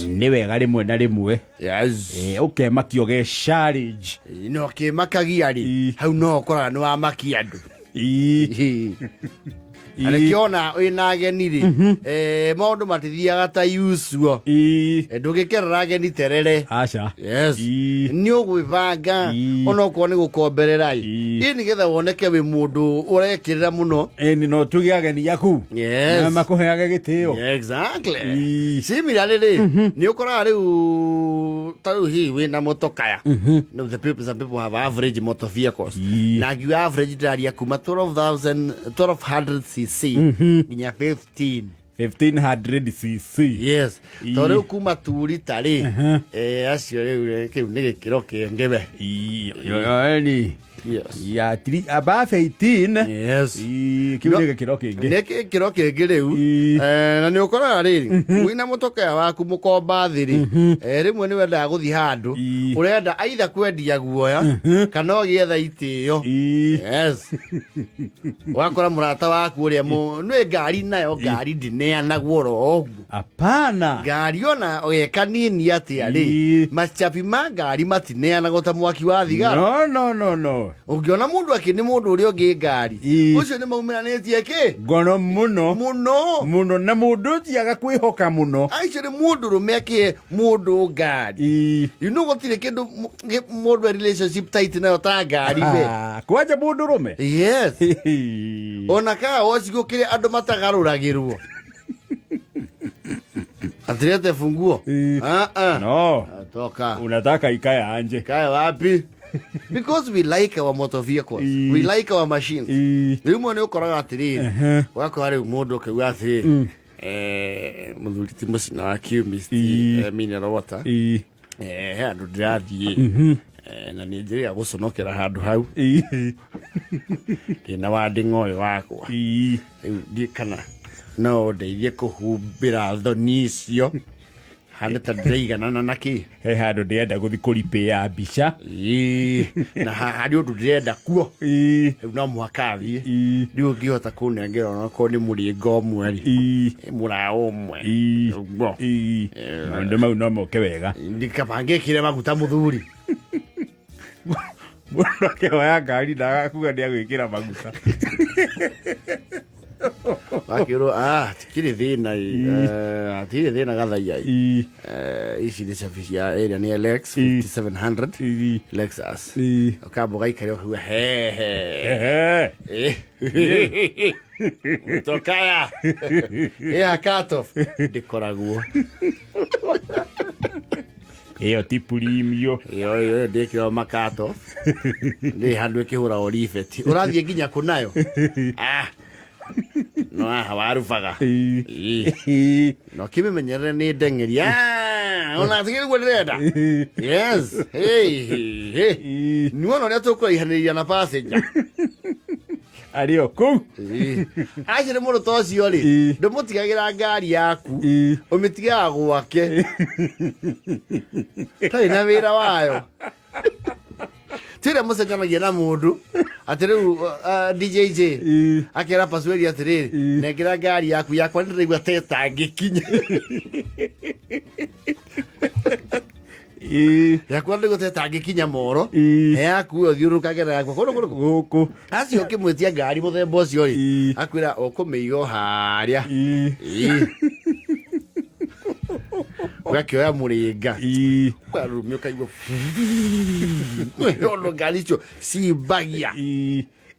Nĩ wega rĩmwe na rĩmwe. Yes. Ũkemakia ũge challenge. No kĩmakagia rĩ, hau no ũkoraga nĩ wamakia andũ. Na nĩkĩo ona wĩna ageni rĩ, maũndũ matithiaga ta usual. Ndũngĩkerera ageni terere. Aca. Yes. Nĩ ũgwĩbanga onokorwo nĩ gũkomberera ĩ. Ĩ nĩgetha woneke wĩ mũndũ ũrekĩrĩra mũno. Ĩni no tuge ageni aku. Yes. Na makũheage gĩtĩo. Yeah, exactly. Similarly rĩ, nĩ ũkoraga rĩu ta rĩu hihi wĩna motokaya. No, the people, some people have average motor vehicles. Na ngiuga average ndĩraria kuma 12,000 1200 cc nginya 15. 1500 cc. Yes. To rĩu kuma turita rĩ, acio rĩu kĩu nĩ gĩkĩro kĩngĩ we. Ni. Yes. Ya three, above 18. Yes. Kĩu nĩ gĩkĩro kĩngĩ. Nĩ gĩkĩro kĩngĩ rĩu. Na nĩ ũkoraga rĩrĩ, wĩna mũtokea waku mũkomba thĩ rĩ, rĩmwe nĩ wendaga gũthiĩ handũ, ũrenda aitha kwendia guoya kana ũgĩetha itĩo. Yes. Wakora mũrata waku ũrĩa nĩ ngari nayo ngari ndĩneanagwo oro ũguo. Hapana. Ngari ona ũgeka nini atĩa rĩ, macabi ma ngari matineanagwo ta mwaki wa thigara. No, no, no, no. Ũngĩona mũndũ akĩnĩ mũndũ ũrĩa ũngĩ ngari, ũcio nĩ maumiranĩtie kĩ? Ngono mũno. Mũno. Mũno na mũndũ ũcio agakwĩhoka mũno. Acio nĩ mũndũ rũme akĩhe mũndũ ngari. You know gũtirĩ kĩndũ mũndũ e relationship tight nayo ta ngari we. Ah, kwanja mũndũ rũme? Yes. Ona kaa woci gũkĩrĩ andũ matagarũragĩrwo. Atirete funguo. Ah, ah. No. Toka. Unataka ikae anje. Ikae wapi? Because we like our motor vehicles. We like our machines. Rĩu nĩ ũkoraga atĩrĩrĩ, ũgakora rĩu mũndũ ũkauga atĩrĩrĩ, mũthuri ti mũcina wa chemist, mineral water. He handũ ndĩrathiĩ. Na nĩ njĩrĩga gũconokera handũ hau. Ndĩna wandĩng'a ũyũ wakwa. Rĩu ndiĩ kana no ndeithie kũhumbĩra thoni icio hande ta ndĩraiganana na kĩ. He handũ ndĩrenda gũthiĩ kũripĩa mbica. Na harĩ ũndũ ndĩrenda kuo. Rĩu no mũhaka thiĩ. Rĩu ũngĩhota kũnengera onakorwo nĩ mũrĩnga ũmwe rĩ, mũraũ ũmwe. Ũguo. Maũndũ mau no moke wega. Ndikaba ngĩkĩre maguta mũthuri. Mũndũ akĩhoya ngari na agakuga nĩ agwĩkĩra maguta. Wakĩrwo, tikĩrĩ thĩna ĩ. Hatirĩ thĩna gathaia ĩ. Ici nĩ cabi cia ĩrĩa nĩ LX 5700 Lexus. Ũkamba ũgaikara ũkauga hehe. Tokaya. Ĩya cut off. Ndĩkoragwo. Ĩyo ti premium. Ĩyo ĩyo ndĩkĩrwo ma cut off. Ndĩ handũ ĩkĩhũragwo ribeti. Ũrathiĩ nginya kũ nayo? Ah. No haha warubaga. No kĩmĩmenyerere nĩ ndeng'eri. Ah, ona tigĩ nĩguo ndĩrenda. Yes. Hey, hey. Nĩwona ũrĩa tũkũraihanĩrĩria na passenger. Arĩ o kũu. Acio nĩ mũndũ ta ũcio rĩ, ndũmũtigagĩra ngari yaku, ũmĩtigaga gwake. Tarĩ na wĩra wayo. Ti ũrĩa mũcenjanagia na mũndũ atĩ rĩu DJJ akera Pasueli atĩrĩrĩ, nengera ngari yaku, yakwa nĩndĩraigua ta ĩtangĩkinya. Yakwa ndĩraigua ta ĩtangĩkinya moro. Yaku ĩyo thiũrũrũkage na yakwa kũndũ kũrĩkũ? Gũkũ. Acio ũkĩmwĩtia ngari mũthemba ũcio rĩ, akwĩra ũkũmĩiga o harĩa. Ũgakĩoya mũrĩnga. Ũkarurumia ũkaigua ũndũ ngari icio cimbagia.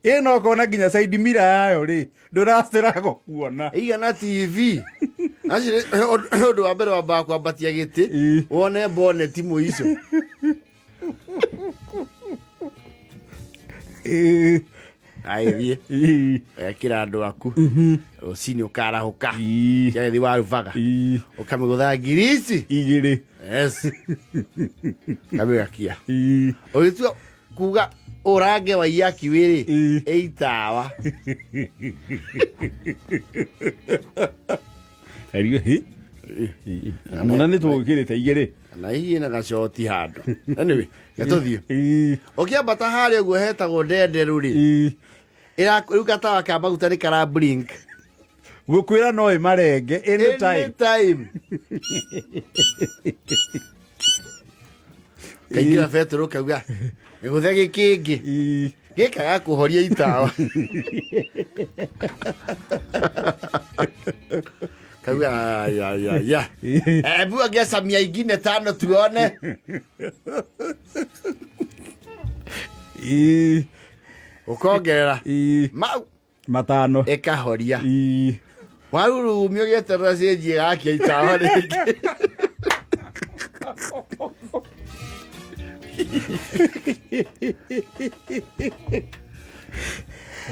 Ĩno ũkona nginya side mirror yayo rĩ, ndũracĩrago kuona. Igana TV. Acio ũndũ wa mbere wambaga kwambatia gĩtĩ wone boneti mũico. Aithiĩ ekĩra andũ aku rũcinĩ ũkarahũka ciagĩthiĩ warubaga ũkamĩgũtha ngiri ici igĩrĩ. Yes. Kamĩgakia ũgĩtua kuga ũrange wa iyaki wĩrĩ ĩitawa. Mona nĩ tũgũkĩrĩte igĩrĩ. Na hihi na gacoti handũ. Anyway, gatũthiĩ. Ũkĩambata harĩa ũguo hetagwo ndenderũ rĩ, rĩu gatawa ka maguta nĩ kara blink. Gũkwĩra no ĩmarenge anytime. Anytime. Kaingĩra betũrũ kauga gĩgũthe gĩkĩngĩ gĩka ga kũhoria itawa kauga ya ya ya hebu ongeza mia ingine tano tuone. Ũkongerera mau matano ĩkahoria. Warurumio gĩeterera cĩnji ĩgakia itawa rĩngĩ.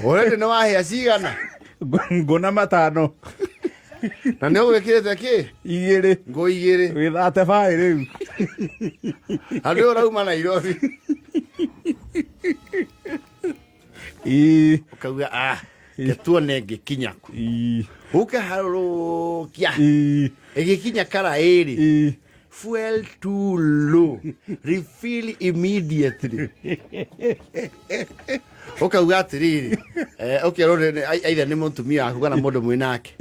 Ũrendĩ nĩ wahĩa cigana? Ngũna matano. Na nĩ ũgwĩkĩrĩte kĩ? Igĩrĩ. Ngũ igĩrĩ. Wĩthate baĩ rĩu. Andũ ũrauma Nairobi. Ũkauga ah, ketuone ngĩkinya ku. Ũkaharũrũkia. Ĩgĩkinya kara ĩrĩ. Fuel too low. Refill immediately. Ũkauga atĩrĩrĩ, ũkerwo either nĩ mũtumia waku kana mũndũ mwĩ nake.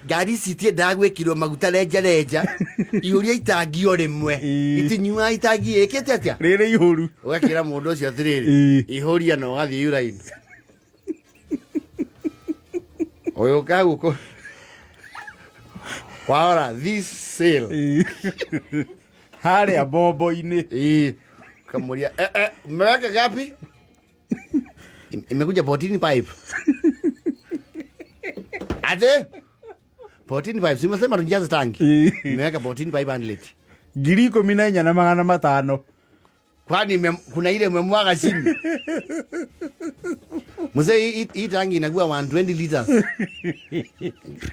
Ngari ici itiendaga gwĩkĩrwo maguta renja renja, ihũria itangi o rĩmwe. Itinyuaga itangi ĩkĩte atĩa? Rĩrĩ ihũru. Ũgakĩra mũndũ ũcio atĩrĩrĩ, ihũria na ũgathiĩ uraini. Ũyũ ũkagũkũ. Waora this sale. Harĩa mbombo-inĩ. Kamuria, umeweka ngapi? Imekuja 14 pipe. Ate? 14 pipe. Simesema tujaze tanki. Imeweka 14 pipe and late. Ngiri ikũmi na inya na magana matano. Kwani kuna ile umemwaga chini? Mzee, hii tangi inakuwa 120 liters.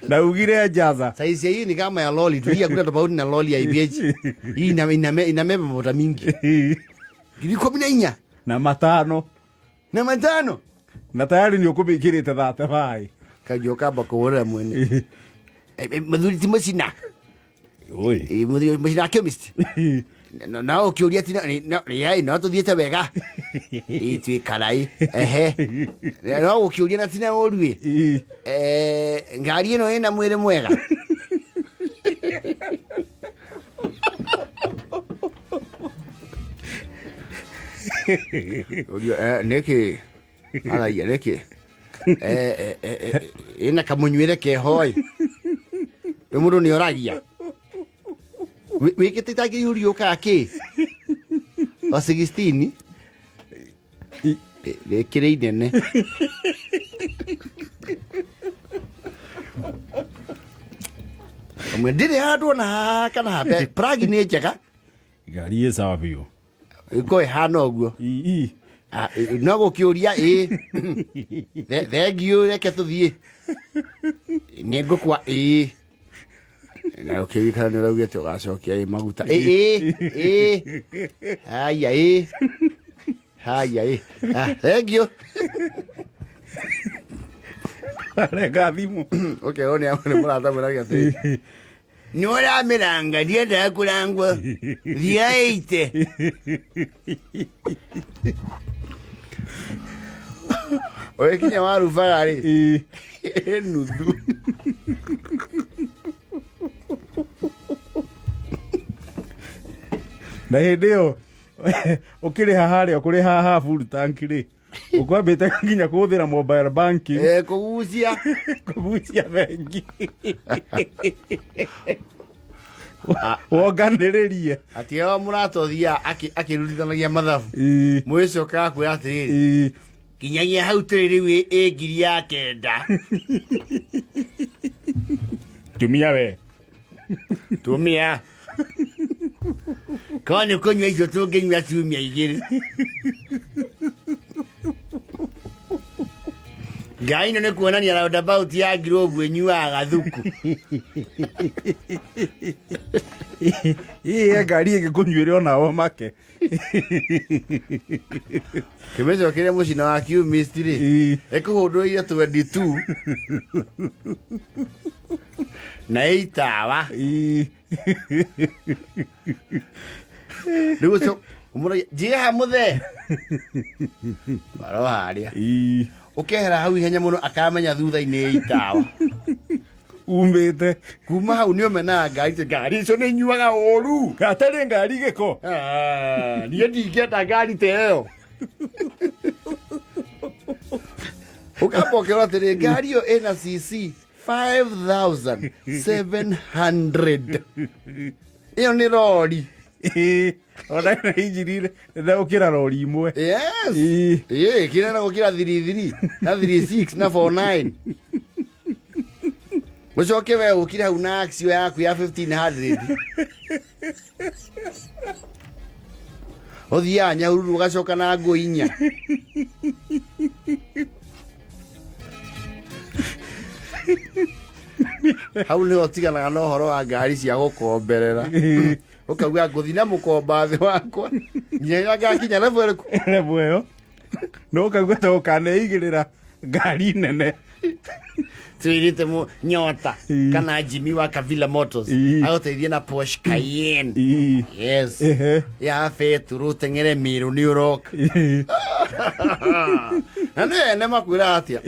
Na ugire jaza. Saizi hii ni kama ya loli tu. Hii hakuna tofauti na loli ya IBH. Hii inameba mafuta mingi. Ngiri ikũmi na inya. Na matano. Na matano. Na tayari ni ũkũmĩkĩrĩte thate bai. Kajoka kamba kũhũrĩra mwene. Mũthuri ti mũcina. Oi. Mũthuri mũcina chemist. Na ũkĩũria ti no tũthiĩte wega. Twĩ karai. Ehe. No ũkĩũria na tina ũru ĩ. Ngari ĩno ĩna mwĩrĩ mwega. Ũrio, nĩkĩ? Aragia nĩkĩ? Ĩna kamũnyuĩre keho ĩ. Rĩu mũndũ nĩ oragia. Wĩkĩte itangi ihũri ũkaga kĩ? O 16? Rĩkĩrĩ inene. Kamwe ndirĩ handũ ona haha kana haha. Plug nĩ njega. Ngari ĩ sawa biũ. Ĩkorwo ĩhana ũguo. No gũkĩũria ĩ. Thengiũ reke tũthiĩ. Nĩ ngũkwa ĩ. Na ũkĩũria kana nĩ ũraugĩte ũgacokia ĩ maguta. Ĩ ĩ ĩ. Haya ĩ. Haya ĩ. Thengiũ. Arenga thimũ. Ũkerwo nĩ mũrata mwĩrage atĩrĩ. Nĩ ũramĩranga, ndiendaga kũrangwo. Thiĩ ĩite. Ũgĩkinya warubaga rĩ, ĩ nuthu. Na hĩndĩ ĩyo ũkĩrĩha harĩa ũkũrĩha haha full tank rĩ, ũkwambĩte nginya kũhũthĩra mobile banking. Kũgucia. Kũgucia bengi. Wonganĩrĩrie. Atĩ o mũrata ũthiaga akĩrutithanagia mathabu. Mwĩcokaga kwĩra atĩrĩrĩ, kinyagia hau tũrĩ rĩu ĩ ngiri ya kenda. Tumia we. Tumia. Korwo nĩ kũnyua icio tũngĩnyua ciumia igĩrĩ. Ngai ĩno nĩ kuonania roundabout ya Grove ĩnyuaga gathuku. Ĩ ngari ĩngĩkũnyuĩre ona o make. Kĩmĩcokeria mũcina wa chemist rĩ, ĩkũhũndũrĩire 22 na ĩitawa. Rĩu ũcio ũmũragia, njige ha mũthee. Baro harĩa. Ũkehera hau ihenya mũno akamenya thutha-inĩ itawa. Umĩte. Kuma hau nĩ ũmenaga ngari icio. Ngari icio nĩ inyuaga ũru. Atarĩ ngari gĩko. Ah, niĩ ndingĩenda ngari ta ĩyo. Ũkamba ũkerwo atĩrĩ ngari ĩyo ĩna cc 5700 ĩyo nĩ rori. Ĩĩ, ona ĩno injini nene gũkĩra rori imwe. Yes. Ĩĩ. Ĩĩ, kĩnene gũkĩra 33 na 36 na 49. Ũcoke we ũkire hau na Axio yaku ya 1500. Ũthiaga Nyahururu ũgacoka na ngũ inya. Hau nĩho ũtiganaga na ũhoro wa ngari cia gũkomberera. Ũkauga ngũthiĩ na mũkomba thĩ wakwa nginya rĩrĩa ngakinya level ĩrĩkũ. Level ĩyo. No ũkaigua ta ũkaneigĩrĩra ngari nene. Twĩrĩte mũ nyota kana Jimmy wa Kavila Motors agũteithie na Porsche Cayenne. Yes. Ya betũrũ teng'ere Mĩrũ nĩ ũroka. Na nĩ ene makwĩra atĩa?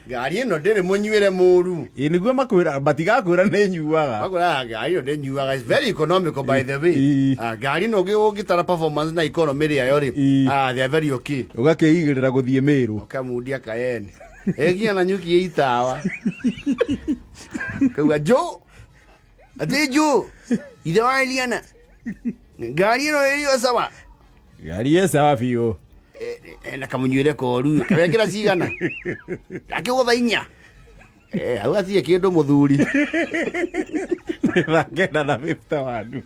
Ngari ĩno ndĩrĩ mũnyuĩre mũru. Ĩ nĩguo makwĩra, matigakwĩra nĩ nyuaga. Makwĩra ngari ĩno ndĩnyuaga. It's very economical by the way. Ah, ngari ĩno ũngĩtara performance na economy rĩayo rĩ, ah, they are very okay. Ũgakĩigĩrĩra gũthiĩ Mĩrũ. Ũkamundia Cayenne. Ĩginya na nyuki ĩ itawa. Kauga jo. Atĩ jo. Ithe wa Eliana. Ngari ĩno ĩrĩ o sawa. Ngari ĩ sawa biũ. Ena kamũnyuĩre koru. Wekĩra cigana? Akĩgũtha inya. Hau hatirĩ kĩndũ mũthuri. Thaa kenda na 51.